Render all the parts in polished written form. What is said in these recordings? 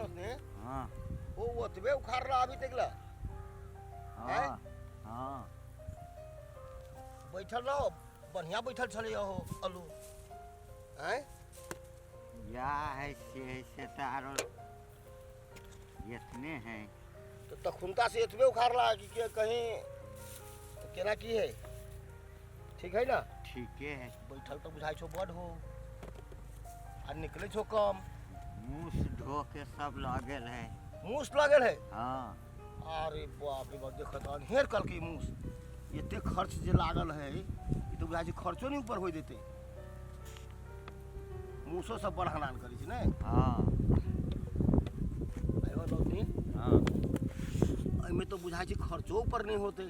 नसने। हाँ। ओ ओतबे उखाड़ला अभी तक ला। हाँ हाँ। बैठल रहो, बढ़िया बैठल छलै हो आलू। आँय? या है से है से तऽ आरो एतने है। तऽ तखुनता से एतबे उखाड़ला कि के कहीं तऽ केना की है? ठीक है ना? ठीके है। बैठल तऽ बुझाइ छौ बड हो आ निकलै छौ कम। मूस ढो के सब लगल है। मूस लगल है? हाँ। अरे बाप रे बाप, देखऽ तऽ अन्हेर कलकै मूस। एते खर्च जे लागल है ई तऽ बुझाइ छै खर्चो नहि ऊपर होइ देतै। मूसो सब बड़ हरान करै छै ने? हाँ। आयो नौतनी। हाँ। एहिमे तऽ बुझाइ छै खर्चो ऊपर नहि होतै।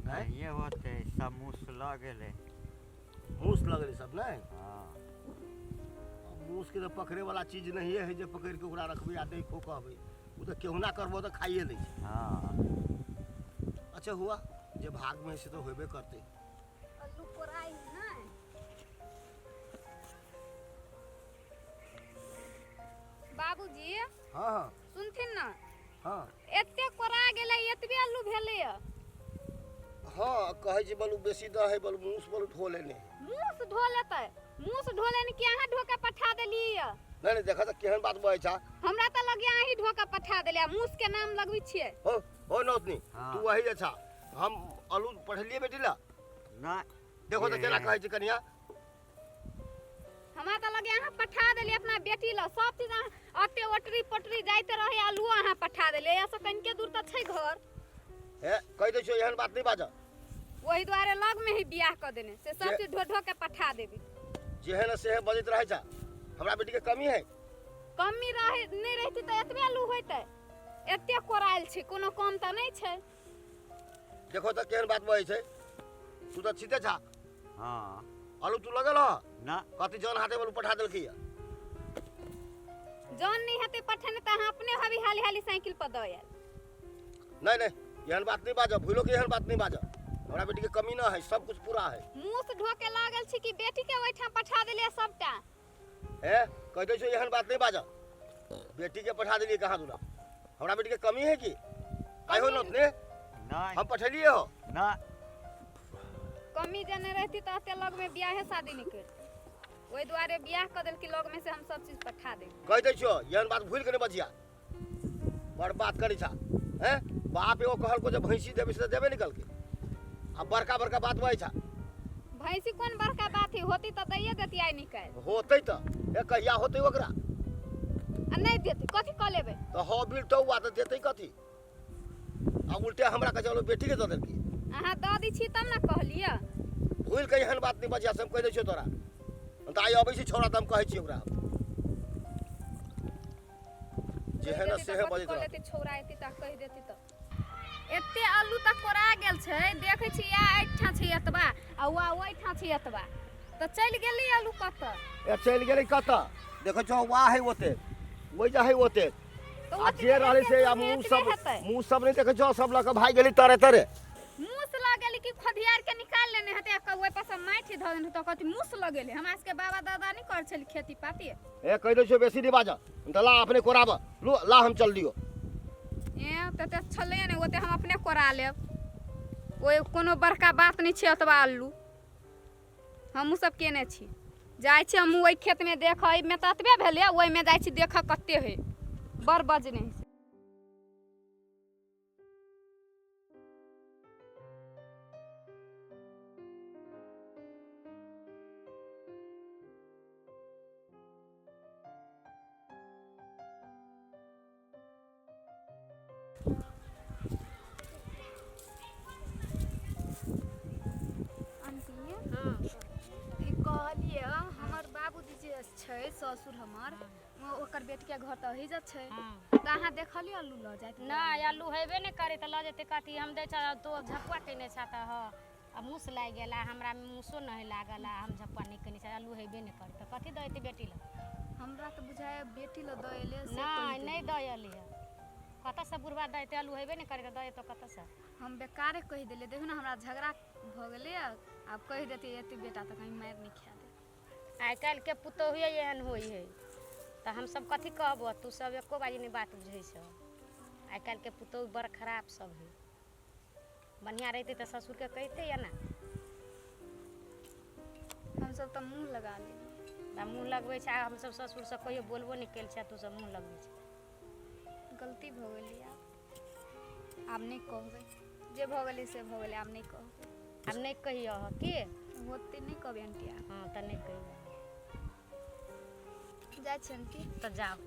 नहिए होतै, सब मूस लऽ गेलै। मूस लऽ गेलै सब नहि? हाँ। मूसके तऽ पकड़ैवला चीज नहिए है जे पकड़ि कऽ ओकरा रखबै आ देखो कहबै। ओ तऽ केहुना करबो तऽ खाइए लै छै। हाँ। अच्छा हुआ, जे भागमे है से तऽ होबे करतै। अल्लू कोराइ है ने? बाबूजी। हाँ हाँ। सुनथिन ना? हाँ। एते कोरा गेलै, एतबे अल्लू भेलै। हाँ, कहै छै बलू बेसी दऽ है, बलू मूस बलू ढो लेने। मूस ढो लेतै? मूस ढो लेने कि अहाँ ढो के पठा देलियै? नहीं नहीं, देखा तऽ केहन बात बजै छा। हमरा तऽ लगे अहीं ढो के पठा देलियै, मूस के नाम लगबै छियै। हो हो नौतनी। हाँ। तू वही जे छा, हम आलू पढ़लियै बेटी ला? ना। देखो तऽ केना कहै छै कनिया। हमरा तऽ लगे अहाँ पठा देलियै अपना बेटी ला सब चीज। अहाँ अते ओटरी पटरी जाइत रहे, आलूओ अहाँ पठा देलियै। यहाँ से कनिके दूर तऽ छै घर। हे, कहि दै छियौ एहन बात नहि बाजऽ। ओहि दुआरे लग में ही बियाह कऽ देने से सब जे- चीज ढो ढो के पठा देबी। जेहन है सेहे बजैत रहै छा। हमरा बेटी के कमी है? कमी रहे नहि रहती तऽ एतबे आलू होइतै? एते कोरायल छै, कोनो कम तऽ नहि छै। देखो तऽ केहन बात बजै छै। तू तऽ छिते छा। हाँ। आलू तू लगल ह? ना। कथी जन हाथे वालू पठा देलकै या? जन नहि हेतै पठेने तऽ अहाँ अपने हबी हाली हाली साइकिल पर दऽ आयल। नहीं नहीं, एहन बात नहीं बाजऽ, भूलो के एहन बात नहीं बाजऽ। हमरा बेटी के कमी ना है, सब कुछ पूरा है। मूस ढो के लागल छी कि बेटी के ओहिठाम पठा देलियै सबटा? हे, कहि दै छियौ एहन बात नहीं बाजऽ। बेटी के पठा देलियै कहाँ दूरा? हमरा बेटी के कमी है की? आइ हो नौतने? नहीं। हम पठेलियै हो? ना। कमी जे नहि रहती तऽ एते लग में बियाहे शादी नहि करती। ओहि दुआरे बियाह कऽ देलकी लग में से हम सब चीज पठा देब। कहि दै छियौ एहन बात भूलि के नहि बजिया। बड़ बात करै छा। हैं, बाप एगो कहलको जे भैंसी देबै से तऽ देबे नहि कलकै, आ बड़का बड़का बात बजै छा। भैंसी कोन बड़का बात है, होती तऽ दैये देती आइ निकालि। होतै तऽ ए कहिया होतै ओकरा? आ नहि देती कथी कऽ लेबै? तऽ हौ बिल तऽ हुआ तऽ देतै कथी? आ उल्टे हमरा कहै छै बेटी के दऽ देलकै। अहाँ दऽ दै छी तब ने कहलियै। भूलि के एहन बात नहि बजिया से हम कहि दै छियौ तोरा। तऽ आइ अबै छै छौड़ा तऽ हम कहै छियै ओकरा। जेहन कहि देती सेहे तऽ बजैत कथी कऽ रहत। लेती छौड़ा एती तऽ कहि देती तऽ। एते आलू तऽ कोरा गेल छै, देखै छी या एहिठाम छै एतबा आ वा ओहिठाम छै एतबा, तऽ चलि गेली आलू कतऽ? ए चलि गेलै कतऽ? देखै छौ वाह है ओते, ओहि जा है ओते। तऽ आ ओतबे जे रहलै से एते आ दूरमे मुँह एतबे सब हेतै। मुँह सब नहि देखै छौ, सब लऽ कऽ भागि गेलै तरे तरे। मूस लऽ गेली कि खोधियार के निकाल लेने हेतै आ ओहि पर से माटि धऽ देने हेतै? कथी मूस लऽ गेलै? हमरा सबके बाबा दादा नहि करै छलै खेती पाती। ए कहि दै छियौ बेसी नहि बाजऽ, तऽ ला अपने कोराबऽ, लो ला हम चल दियौ। ए तते छलै ने ओते हम अपने कोरा लेब, ओहि कोनो बड़का बात नहि छै। एतबा आलू हमहूँ सब केने छी। जाइ छी हमहूँ ओहि खेतमे देखऽ, एहिमे तऽ एतबे भेलै, ओहिमे जाइ छी देखऽ कते हइ। बड़ बजने हइ से। आंटी। हाँ। ई कहलियै हमर बाबूजी जे छै ससुर हमर, ओकर बेटीके घर तऽ अही जा छै। हाँ। तऽ अहाँ देखलियै अल्लू लऽ जाइत? नहि, आलू हेबे नहि करै तऽ लऽ जेतै कथी? हम दै छऽ तो झपुआ केने छऽ तऽ हँ, आ मूस लागि गेल, आ हमरा मूसो नहि लागल, आ हम झपुआ नहि केने छी, आलू हेबे नहि करै तऽ कथी दऽ एतै बेटी लग? हमरा तऽ बुझाइए बेटी लऽ दऽ एलै से। नहि, नहि दऽ एली हँ। कतऽसँ बुढ़बा दऽ एतै? आलू हेबे नहि करै तऽ दऽ एतौ कतऽसँ? हम बेकारे कहि देलियै। देखू ने, हमरा झगड़ा भऽ गेलै। आब कहि देतै एते बेटा तऽ कहीं मारि नहि खा दे। आइ काल्हिके पुतोहुए एहन होइ हइ। तऽ हमसब कथी कहबो तू सब एको बाजी नहि बात बुझै छौ। आइ काल्हिके पुतोहु बड़ खराब सब है। बढ़िआँ रहितै तऽ ससुरके कहितै या ना। हमसब तऽ मुँह लगा लेलियै। तऽ मुँह लगबै छै आ हमसब ससुरसँ कहियो बोलबो नहि कयल छै तू सब मुँह लगबै छै। गलती भऽ गेलै। आब आब नहि कहबै, जे भऽ गेलै से भऽ गेलै, आब नहि कहबै। आब नहि कहियो की ओते नहि कहबै आंटी आब। हँ तऽ नहि कहियो। जाइ छी आंटी। तऽ जाउ।